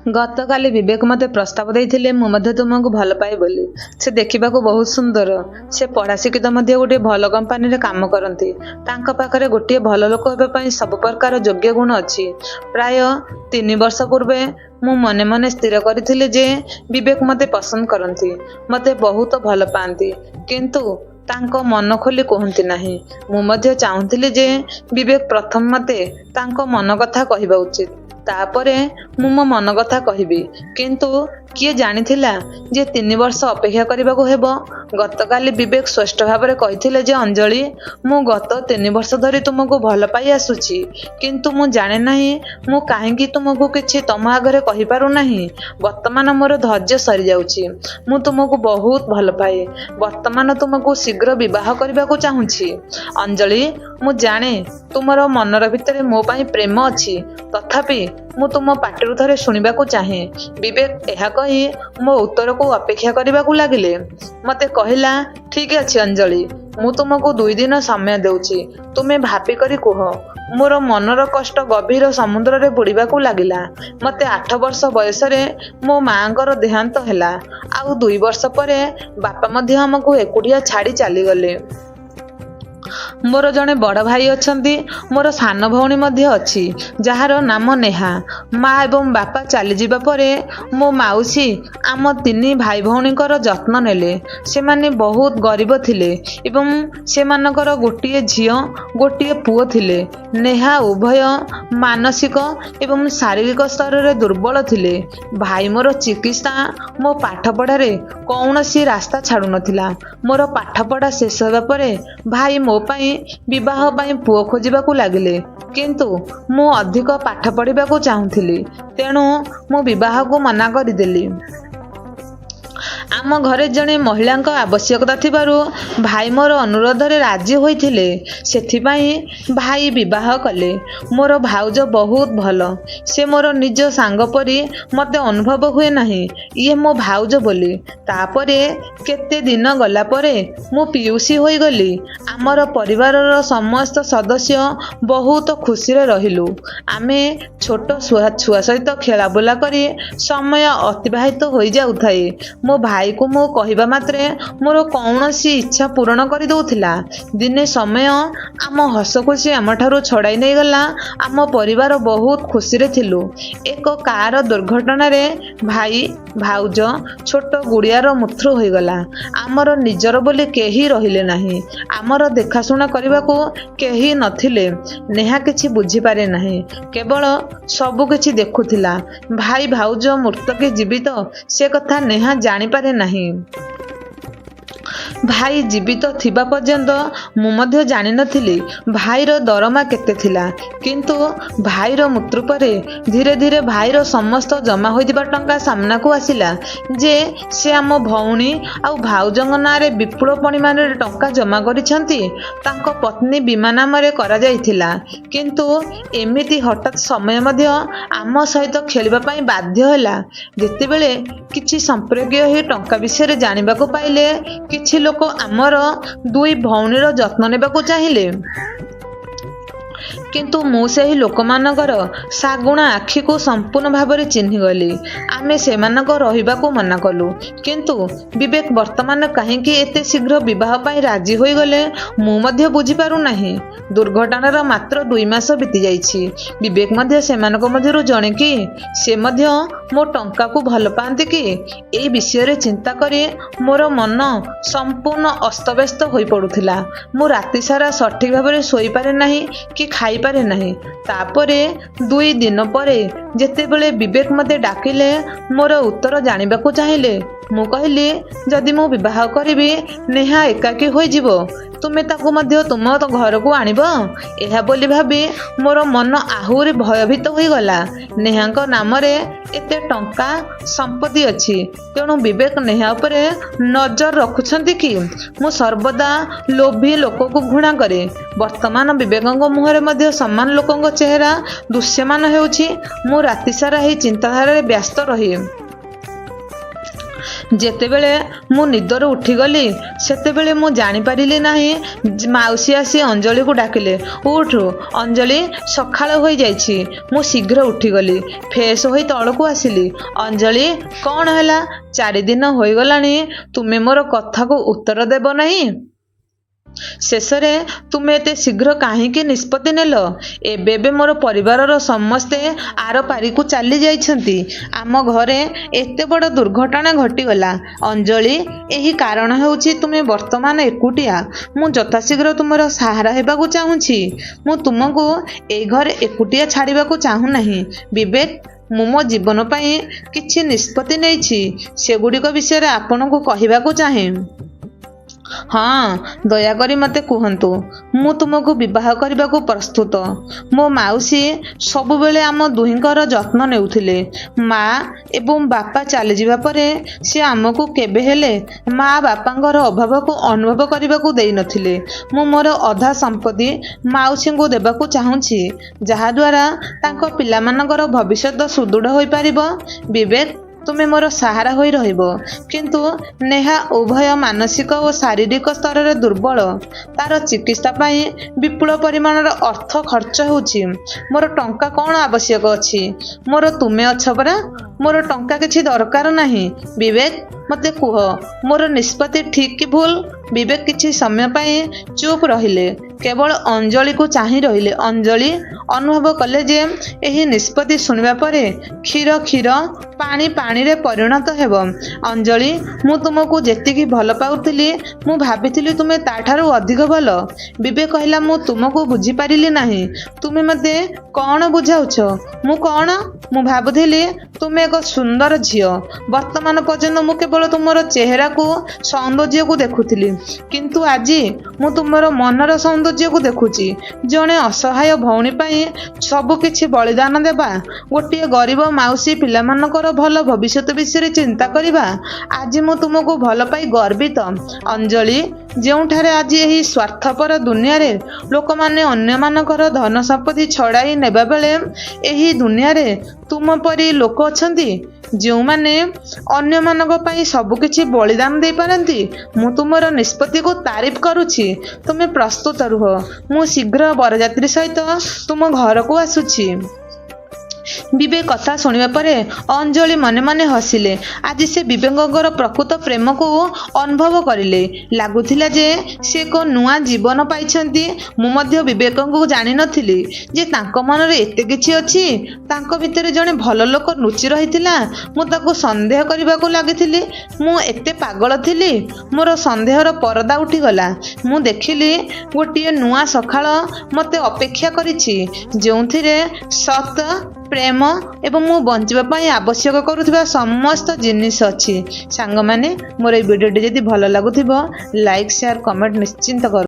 ଗତକାଲି ବିବେକ ମୋତେ ପ୍ରସ୍ତାବ ଦେଇଥିଲେ ମୁଁ ମଧ୍ୟ ତୁମକୁ ଭଲପାଏ ବୋଲି। ସେ ଦେଖିବାକୁ ବହୁତ ସୁନ୍ଦର। ସେ ପଢ଼ା ଶିକ୍ଷିତ ମଧ୍ୟ ଗୋଟିଏ ଭଲ କମ୍ପାନୀରେ କାମ କରନ୍ତି। ତାଙ୍କ ପାଖରେ ଗୋଟିଏ ଭଲ ଲୋକ ହେବା ପାଇଁ ସବୁ ପ୍ରକାର ଯୋଗ୍ୟ ଗୁଣ ଅଛି। ପ୍ରାୟ 3 ବର୍ଷ ପୂର୍ବେ ମୁଁ ମନେ ମନେ ସ୍ଥିର କରିଥିଲି ଯେ ବିବେକ ମୋତେ ପସନ୍ଦ କରନ୍ତି। ମୋତେ ବହୁତ ଭଲ ପାଆନ୍ତି। କିନ୍ତୁ ତାଙ୍କ ମନ ଖୋଲି କୁହନ୍ତି ନାହିଁ। ମୁଁ ମଧ୍ୟ ଚାହୁଁଥିଲି ଯେ ବିବେକ ପ୍ରଥମେ ମୋତେ ତାଙ୍କ ମନ କଥା କହିବା ଉଚିତ। ତାପରେ ମୁଁ ମୋ ମନ କଥା କହିବି। କିନ୍ତୁ କିଏ ଜାଣିଥିଲା ଯେ 3 ବର୍ଷ ଅପେକ୍ଷା କରିବାକୁ ହେବ। ଗତକାଲି ବିବେକ ସ୍ପଷ୍ଟ ଭାବରେ କହିଥିଲେ ଯେ ଅଞ୍ଜଳି, ମୁଁ ଗତ 3 ବର୍ଷ ଧରି ତୁମକୁ ଭଲ ପାଇ ଆସୁଛି। କିନ୍ତୁ ମୁଁ ଜାଣେ ନାହିଁ ମୁଁ କାହିଁକି ତୁମକୁ କିଛି ତମ ଆଗରେ କହିପାରୁନାହିଁ। ବର୍ତ୍ତମାନ ମୋର ଧୈର୍ଯ୍ୟ ସରିଯାଉଛି। ମୁଁ ତୁମକୁ ବହୁତ ଭଲପାଏ। ବର୍ତ୍ତମାନ ତୁମକୁ ଶୀଘ୍ର ବିବାହ କରିବାକୁ ଚାହୁଁଛି। ଅଞ୍ଜଳି, ମୁଁ ଜାଣେ ତୁମର ମନର ଭିତରେ ମୋ ପାଇଁ ପ୍ରେମ ଅଛି। ତଥାପି ମୁଁ ତୁମ ପାଟିରୁ ଥରେ ଶୁଣିବାକୁ ଚାହେଁ। ବିବେକ ଏହା କହି ମୋ ଉତ୍ତରକୁ ଅପେକ୍ଷା କରିବାକୁ ଲାଗିଲେ। ମୋତେ କହିଲା, ଠିକ୍ ଅଛି ଅଞ୍ଜଳି, ମୁଁ ତୁମକୁ 2 ଦିନ ସମୟ ଦେଉଛି। ତୁମେ ଭାବିକରି କୁହ। ମୋର ମନର କଷ୍ଟ ଗଭୀର ସମୁଦ୍ରରେ ବୁଡ଼ିବାକୁ ଲାଗିଲା। ମୋତେ 8 ବର୍ଷ ବୟସରେ ମୋ ମାଆଙ୍କର ଦେହାନ୍ତ ହେଲା। ଆଉ 2 ବର୍ଷ ପରେ ବାପା ମଧ୍ୟ ଆମକୁ ଏକୁଟିଆ ଛାଡ଼ି ଚାଲିଗଲେ। ମୋର ଜଣେ ବଡ଼ ଭାଇ ଅଛନ୍ତି। ମୋର ସାନ ଭଉଣୀ ମଧ୍ୟ ଅଛି, ଯାହାର ନାମ ନେହା। ମା ଏବଂ ବାପା ଚାଲିଯିବା ପରେ ମୋ ମାଉସୀ ଆମ ତିନି ଭାଇ ଭଉଣୀଙ୍କର ଯତ୍ନ ନେଲେ। ସେମାନେ ବହୁତ ଗରିବ ଥିଲେ ଏବଂ ସେମାନଙ୍କର ଗୋଟିଏ ଝିଅ, ଗୋଟିଏ ପୁଅ ଥିଲେ। ନେହା ଉଭୟ ମାନସିକ ଏବଂ ଶାରୀରିକ ସ୍ତରରେ ଦୁର୍ବଳ ଥିଲେ। ଭାଇ ମୋର ଚିକିତ୍ସା ମୋ ପାଠପଢ଼ାରେ କୌଣସି ରାସ୍ତା ଛାଡ଼ୁନଥିଲା। ମୋର ପାଠପଢ଼ା ଶେଷ ହେବା ପରେ ଭାଇ ମୋ ପାଇଁ ବିବାହ ପାଇଁ ପୁଅ ଖୋଜିବାକୁ ଲାଗିଲେ। କିନ୍ତୁ ମୁଁ ଅଧିକ ପାଠ ପଢ଼ିବାକୁ ଚାହୁଁଥିଲି। ତେଣୁ ମୁଁ ବିବାହକୁ ମନା କରିଦେଲି। ଆମ ଘରେ ଜଣେ ମହିଳାଙ୍କ ଆବଶ୍ୟକତା ଥିବାରୁ ଭାଇ ମୋର ଅନୁରୋଧରେ ରାଜି ହୋଇଥିଲେ। ସେଥିପାଇଁ ଭାଇ ବିବାହ କଲେ। ମୋର ଭାଉଜ ବହୁତ ଭଲ। ସେ ମୋର ନିଜ ସାଙ୍ଗ ପରି। ମୋତେ ଅନୁଭବ ହୁଏ ନାହିଁ ଇଏ ମୋ ଭାଉଜ ବୋଲି। ତାପରେ କେତେ ଦିନ ଗଲା ପରେ ମୁଁ ପିଉସୀ ହୋଇଗଲି। ଆମର ପରିବାରର ସମସ୍ତ ସଦସ୍ୟ ବହୁତ ଖୁସିରେ ରହିଲୁ। ଆମେ ଛୋଟ ଛୁଆ ସହିତ ଖେଳାବୁଲା କରି ସମୟ ଅତିବାହିତ ହୋଇଯାଉଥାଏ। ମୋ ଭାଇକୁ ମୁଁ କହିବା ମାତ୍ରେ ମୋର କୌଣସି ଇଚ୍ଛା ପୂରଣ କରିଦେଉଥିଲା। ଦିନେ ସମୟ ଆମ ହସଖୁସି ଆମଠାରୁ ଛଡ଼ାଇ ନେଇଗଲା। ଆମ ପରିବାର ବହୁତ ଖୁସିରେ ଥିଲୁ। ଏକ କାର ଦୁର୍ଘଟଣାରେ ଭାଇ, ଭାଉଜ, ଛୋଟ ଗୁଡ଼ିଆର ମୃତ୍ୟୁ ହୋଇଗଲା। ଆମର ନିଜର ବୋଲି କେହି ରହିଲେ ନାହିଁ। ଆମର ଦେଖାଶୁଣା କରିବାକୁ କେହି ନଥିଲେ। ନେହା କିଛି ବୁଝିପାରେ ନାହିଁ। କେବଳ ସବୁ କିଛି ଦେଖୁଥିଲା। ଭାଇ ଭାଉଜ ମୃତ କି ଜୀବିତ ସେ କଥା ନେହା ଜାଣିପାରେ ନାହିଁ। ଭାଇ ଜୀବିତ ଥିବା ପର୍ଯ୍ୟନ୍ତ ମୁଁ ମଧ୍ୟ ଜାଣିନଥିଲି ଭାଇର ଦରମା କେତେ ଥିଲା। କିନ୍ତୁ ଭାଇର ମୃତ୍ୟୁ ପରେ ଧୀରେ ଧୀରେ ଭାଇର ସମସ୍ତ ଜମା ହୋଇଥିବା ଟଙ୍କା ସାମ୍ନାକୁ ଆସିଲା ଯେ ସେ ଆମ ଭଉଣୀ ଆଉ ଭାଉଜଙ୍କ ନାଁରେ ବିପୁଳ ପରିମାଣରେ ଟଙ୍କା ଜମା କରିଛନ୍ତି। ତାଙ୍କ ପତ୍ନୀ ବୀମା ନାମରେ କରାଯାଇଥିଲା। କିନ୍ତୁ ଏମିତି ହଠାତ୍ ସମୟ ମଧ୍ୟ ଆମ ସହିତ ଖେଳିବା ପାଇଁ ବାଧ୍ୟ ହେଲା। ଯେତେବେଳେ କିଛି ସମ୍ପର୍କୀୟ ଏହି ଟଙ୍କା ବିଷୟରେ ଜାଣିବାକୁ ପାଇଲେ, କିଛି ଲୋକ ଆମର ଦୁଇ ଭଉଣୀର ଯତ୍ନ ନେବାକୁ ଚାହିଁଲେ। କିନ୍ତୁ ମୁଁ ସେହି ଲୋକମାନଙ୍କର ଶାଗୁଣା ଆଖିକୁ ସମ୍ପୂର୍ଣ୍ଣ ଭାବରେ ଚିହ୍ନିଗଲି। ଆମେ ସେମାନଙ୍କ ରହିବାକୁ ମନା କଲୁ। କିନ୍ତୁ ବିବେକ ବର୍ତ୍ତମାନ କାହିଁକି ଏତେ ଶୀଘ୍ର ବିବାହ ପାଇଁ ରାଜି ହୋଇଗଲେ ମୁଁ ମଧ୍ୟ ବୁଝିପାରୁନାହିଁ। ଦୁର୍ଘଟଣାର ମାତ୍ର 2 ମାସ ବିତିଯାଇଛି। ବିବେକ ମଧ୍ୟ ସେମାନଙ୍କ ମଧ୍ୟରୁ ଜଣେ କି? ସେ ମଧ୍ୟ ମୋ ଟଙ୍କାକୁ ଭଲ ପାଆନ୍ତି କି? ଏହି ବିଷୟରେ ଚିନ୍ତା କରି ମୋର ମନ ସମ୍ପୂର୍ଣ୍ଣ ଅସ୍ତବ୍ୟସ୍ତ ହୋଇପଡ଼ୁଥିଲା। ମୁଁ ରାତିସାରା ସଠିକ୍ ଭାବରେ ଶୋଇପାରେ ନାହିଁ କି ଖାଇପାରେ ନାହିଁ। ତାପରେ 2 ଦିନ ପରେ ଯେତେବେଳେ ବିବେକ ମୋତେ ଡାକିଲେ, ମୋର ଉତ୍ତର ଜାଣିବାକୁ ଚାହିଁଲେ, ମୁଁ କହିଲି, ଯଦି ମୁଁ ବିବାହ କରିବି, ନେହା ଏକାକୀ ହୋଇଯିବ। ତୁମେ ତାକୁ ମଧ୍ୟ ତୁମ ଘରକୁ ଆଣିବ? ଏହା ବୋଲି ଭାବି ମୋର ମନ ଆହୁରି ଭୟଭୀତ ହୋଇଗଲା। ନେହାଙ୍କ ନାମରେ ଏତେ ଟଙ୍କା ସମ୍ପତ୍ତି ଅଛି, ତେଣୁ ବିବେକ ନେହା ଉପରେ ନଜର ରଖୁଛନ୍ତି କି? ମୁଁ ସର୍ବଦା ଲୋଭୀ ଲୋକକୁ ଘୃଣା କରେ। ବର୍ତ୍ତମାନ ବିବେକଙ୍କ ମୁହଁରେ ମଧ୍ୟ ସମାନ ଲୋକଙ୍କ ଚେହେରା ଦୃଶ୍ୟମାନ ହେଉଛି। ମୁଁ ରାତିସାରା ଏହି ଚିନ୍ତାଧାରାରେ ବ୍ୟସ୍ତ ରହି ଯେତେବେଳେ ମୁଁ ନିଦରୁ ଉଠିଗଲି, ସେତେବେଳେ ମୁଁ ଜାଣିପାରିଲି ନାହିଁ। ମାଉସୀ ଆସି ଅଞ୍ଜଳିକୁ ଡାକିଲେ, "ଉଠ୍ ଅଞ୍ଜଳି, ସକାଳ ହୋଇଯାଇଛି।" ମୁଁ ଶୀଘ୍ର ଉଠିଗଲି। ଫ୍ରେଶ୍ ହୋଇ ତଳକୁ ଆସିଲି। ଅଞ୍ଜଳି, କ'ଣ ହେଲା? 4 ଦିନ ହୋଇଗଲାଣି, ତୁମେ ମୋର କଥାକୁ ଉତ୍ତର ଦେବ ନାହିଁ? ଶେଷରେ ତୁମେ ଏତେ ଶୀଘ୍ର କାହିଁକି ନିଷ୍ପତ୍ତି ନେଲ? ଏବେ ଏବେ ମୋର ପରିବାରର ସମସ୍ତେ ଆରପାରିକୁ ଚାଲିଯାଇଛନ୍ତି। ଆମ ଘରେ ଏତେ ବଡ଼ ଦୁର୍ଘଟଣା ଘଟିଗଲା। ଅଞ୍ଜଳି, ଏହି କାରଣ ହେଉଛି ତୁମେ ବର୍ତ୍ତମାନ ଏକୁଟିଆ। ମୁଁ ଯଥାଶୀଘ୍ର ତୁମର ସାହାରା ହେବାକୁ ଚାହୁଁଛି। ମୁଁ ତୁମକୁ ଏଇ ଘରେ ଏକୁଟିଆ ଛାଡ଼ିବାକୁ ଚାହୁଁନାହିଁ। ବିବେକ, ମୁଁ ମୋ ଜୀବନ ପାଇଁ କିଛି ନିଷ୍ପତ୍ତି ନେଇଛି। ସେଗୁଡ଼ିକ ବିଷୟରେ ଆପଣଙ୍କୁ କହିବାକୁ ଚାହେଁ। ହଁ, ଦୟାକରି ମୋତେ କୁହନ୍ତୁ। ମୁଁ ତୁମକୁ ବିବାହ କରିବାକୁ ପ୍ରସ୍ତୁତ। ମୋ ମାଉସୀ ସବୁବେଳେ ଆମ ଦୁହିଁଙ୍କର ଯତ୍ନ ନେଉଥିଲେ। ମା ଏବଂ ବାପା ଚାଲିଯିବା ପରେ ସେ ଆମକୁ କେବେହେଲେ ମା ବାପାଙ୍କର ଅଭାବକୁ ଅନୁଭବ କରିବାକୁ ଦେଇନଥିଲେ। ମୁଁ ମୋର ଅଧା ସମ୍ପତ୍ତି ମାଉସୀଙ୍କୁ ଦେବାକୁ ଚାହୁଁଛି, ଯାହାଦ୍ୱାରା ତାଙ୍କ ପିଲାମାନଙ୍କର ଭବିଷ୍ୟତ ସୁଦୃଢ଼ ହୋଇପାରିବ। ବିବେକ, ତୁମେ ମୋର ସାହାରା ହୋଇ ରହିବ। କିନ୍ତୁ ନେହା ଉଭୟ ମାନସିକ ଓ ଶାରୀରିକ ସ୍ତରରେ ଦୁର୍ବଳ। ତା'ର ଚିକିତ୍ସା ପାଇଁ ବିପୁଳ ପରିମାଣର ଅର୍ଥ ଖର୍ଚ୍ଚ ହେଉଛି। ମୋର ଟଙ୍କା କ'ଣ ଆବଶ୍ୟକ ଅଛି? ମୋର ତୁମେ ଅଛ ପରା। ମୋର ଟଙ୍କା କିଛି ଦରକାର ନାହିଁ। ବିବେକ, ମୋତେ କୁହ, ମୋର ନିଷ୍ପତ୍ତି ଠିକ୍ କି ଭୁଲ? ବିବେକ କିଛି ସମୟ ପାଇଁ ଚୁପ୍ ରହିଲେ। କେବଳ ଅଞ୍ଜଳିକୁ ଚାହିଁ ରହିଲେ। ଅଞ୍ଜଳି ଅନୁଭବ କଲେ ଯେ ଏହି ନିଷ୍ପତ୍ତି ଶୁଣିବା ପରେ କ୍ଷୀର କ୍ଷୀର, ପାଣି ପାଣିରେ ପରିଣତ ହେବ। ଅଞ୍ଜଳି, ମୁଁ ତୁମକୁ ଯେତିକି ଭଲ ପାଉଥିଲି, ମୁଁ ଭାବିଥିଲି ତୁମେ ତା'ଠାରୁ ଅଧିକ ଭଲ। ବିବେକ କହିଲା, ମୁଁ ତୁମକୁ ବୁଝିପାରିଲି ନାହିଁ। ତୁମେ ମୋତେ କ'ଣ ବୁଝାଉଛ? ମୁଁ କ'ଣ? ମୁଁ ଭାବୁଥିଲି ତୁମେ ଏକ ସୁନ୍ଦର ଝିଅ। ବର୍ତ୍ତମାନ ପର୍ଯ୍ୟନ୍ତ ମୁଁ କେବଳ ତୁମର ଚେହେରାକୁ, ସୌନ୍ଦର୍ଯ୍ୟକୁ ଦେଖୁଥିଲି। କିନ୍ତୁ ଆଜି ମୁଁ ତୁମର ମନର ସୌନ୍ଦର୍ଯ୍ୟକୁ ଦେଖୁଛି। ଜଣେ ଅସହାୟ ଭଉଣୀ ପାଇଁ ସବୁକିଛି ବଳିଦାନ ଦେବା, ଗୋଟିଏ ଗରିବ ମାଉସୀ ପିଲାମାନଙ୍କର ଭଲ ଭବିଷ୍ୟତ ବିଷୟରେ ଚିନ୍ତା କରିବା। ଆଜି ମୁଁ ତୁମକୁ ଭଲ ପାଇ ଗର୍ବିତ। ଅଞ୍ଜଳି, ଯେଉଁଠାରେ ଆଜି ଏହି ସ୍ୱାର୍ଥପର ଦୁନିଆରେ ଲୋକମାନେ ଅନ୍ୟମାନଙ୍କର ଧନ ସମ୍ପତ୍ତି ଛଡ଼ାଇ ନେବାବେଳେ, ଏହି ଦୁନିଆରେ ତୁମ ପରି ଲୋକ ଅଛନ୍ତି, ଯେଉଁମାନେ ଅନ୍ୟମାନଙ୍କ ପାଇଁ ସବୁକିଛି ବଳିଦାନ ଦେଇପାରନ୍ତି। ମୁଁ ତୁମର ନିଷ୍ପତ୍ତିକୁ ତାରିଫ କରୁଛି। ତୁମେ ପ୍ରସ୍ତୁତ ରୁହ। ମୁଁ ଶୀଘ୍ର ବରଯାତ୍ରୀ ସହିତ ତୁମ ଘରକୁ ଆସୁଛି। ବିବେକ କଥା ଶୁଣିବା ପରେ ଅଞ୍ଜଳି ମନେ ମନେ ହସିଲେ। ଆଜି ସେ ବିବେକଙ୍କର ପ୍ରକୃତ ପ୍ରେମକୁ ଅନୁଭବ କରିଲେ। ଲାଗୁଥିଲା ଯେ ସେ ଏକ ନୂଆ ଜୀବନ ପାଇଛନ୍ତି। ମୁଁ ମଧ୍ୟ ବିବେକଙ୍କୁ ଜାଣିନଥିଲି ଯେ ତାଙ୍କ ମନରେ ଏତେ କିଛି ଅଛି। ତାଙ୍କ ଭିତରେ ଜଣେ ଭଲ ଲୋକ ଲୁଚି ରହିଥିଲା। ମୁଁ ତାକୁ ସନ୍ଦେହ କରିବାକୁ ଲାଗିଥିଲି। ମୁଁ ଏତେ ପାଗଳ ଥିଲି। ମୋର ସନ୍ଦେହର ପରଦା ଉଠିଗଲା। ମୁଁ ଦେଖିଲି ଗୋଟିଏ ନୂଆ ସକାଳ ମୋତେ ଅପେକ୍ଷା କରିଛି, ଯେଉଁଥିରେ ସତ, ପ୍ରେମ ଏବଂ ମୁଁ ବଞ୍ଚିବା ପାଇଁ ଆବଶ୍ୟକ କରୁଥିବା ସମସ୍ତ ଜିନିଷ ଅଛି। ସାଙ୍ଗମାନେ, ମୋର ଏଇ ଭିଡ଼ିଓଟି ଯଦି ଭଲ ଲାଗୁଥିବ, ଲାଇକ୍, ସେୟାର, କମେଣ୍ଟ ନିଶ୍ଚିତ କର।